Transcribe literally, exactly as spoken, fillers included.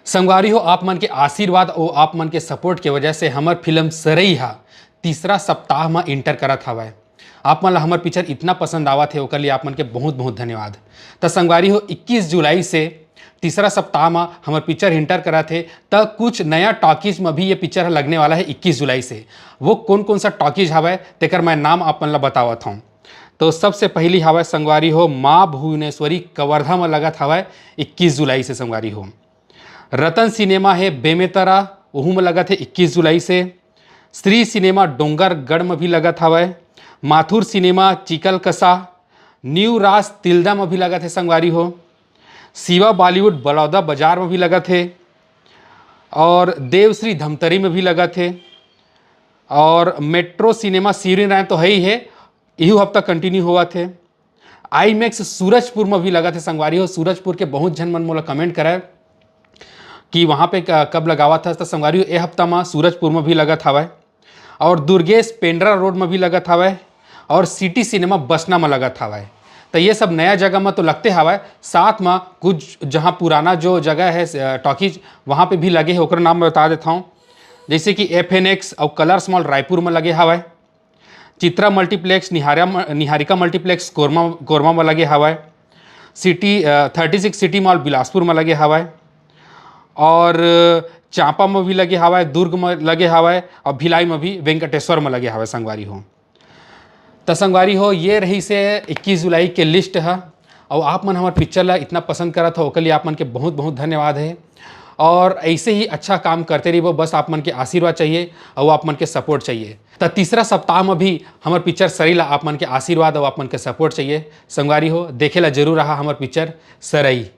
संगवारी हो, आप मन के आशीर्वाद अउ आप मन के सपोर्ट के वजह से हमर फिल्म सरई हा तीसरा सप्ताह म एंटर करत हवय। आप मन ला हमर पिक्चर इतना पसंद आवत हे, ओकर लिए आप मन के बहुत बहुत धन्यवाद। त संगवारी हो, इक्कीस जुलाई से तीसरा सप्ताह म हमर पिक्चर एंटर करत हे, त कुछ नया टॉकीज म भी ये पिक्चर ह लगने वाला हे इक्कीस जुलाई से। वो कौन कौन सा टॉकीज हवय, तेकर मैं नाम आप मन ला बतावत हौं। तो सबसे पहली हवय संगवारी हो, माँ भुवनेश्वरी कवर्धा म लगत हवय इक्कीस जुलाई से संगवारी हो। रतन सिनेमा हे बेमेतरा, ओहू म लगत हे इक्कीस जुलाई से। श्री सिनेमा डोंगरगढ़ म भी लगत हवय। माथुर सिनेमा चिकलकसा, न्यू राज तिल्दा म भी लगत हे संगवारी हो। शिवा बॉलीवुड बलौदा बाजार म भी लगत हे और देवश्री धमतरी म भी लगत हे और मेट्रो सिनेमा शिवरीनारायण तो हे ही हे, इहू हफ्ता कंटिन्यू होवत हे। आईमैक्स सूरजपुर म भी लगत हे संगवारी हो। सूरजपुर के बहुत झन मन मोला कमेंट करय कि वहाँ पे क-, कब लगावत हस, त संगवारी हो, ए हफ्ता म सूरजपुर म भी लगत हवय और दुर्गेश पेंड्रा रोड म भी लगत हवय और सिटी सिनेमा बसना म लगत हवय। त ये सब नया जगह म तो लगते हवय, साथ म कुछ जहाँ पुराना जो जगह हे, अ, टॉकीज, वहाँ पे भी लगे हे, ओकर नाम मैं बता देत हौं, जैसे कि एफ एन एक्स और कलर्स मॉल रायपुर म लगे हवय, चित्रा मल्टीप्लेक्स, निहारिया म-, निहारिका मल्टीप्लेक्स कोरमा, कोरमा म लगे हवय, सिटी, अ, thirty six city mall Bilaspur म लगे हवय और चांपा म भी लगे हवय, दुर्ग म लगे हवय और भिलाई म भी वेंकटेश्वर म लगे हवय संगवारी हो। त संगवारी हो, ये रहिसे इक्कीस जुलाई के लिस्ट ह। अउ आप मन हमर पिक्चर ला इतना पसंद करत हो, ओकर लिए आप मन के बहुत बहुत धन्यवाद हे। और ऐसे ही अच्छा काम करते रहिबो, बस आप मन के आशीर्वाद चाहिए और आप मन के सपोर्ट चाहिए। त तीसरा सप्ताह म भी हमर पिक्चर सरई ला आप मन के आशीर्वाद और आप मन के सपोर्ट चाहिए। संगवारी हो, देखे ला जरूर रहा हमर पिक्चर सरई।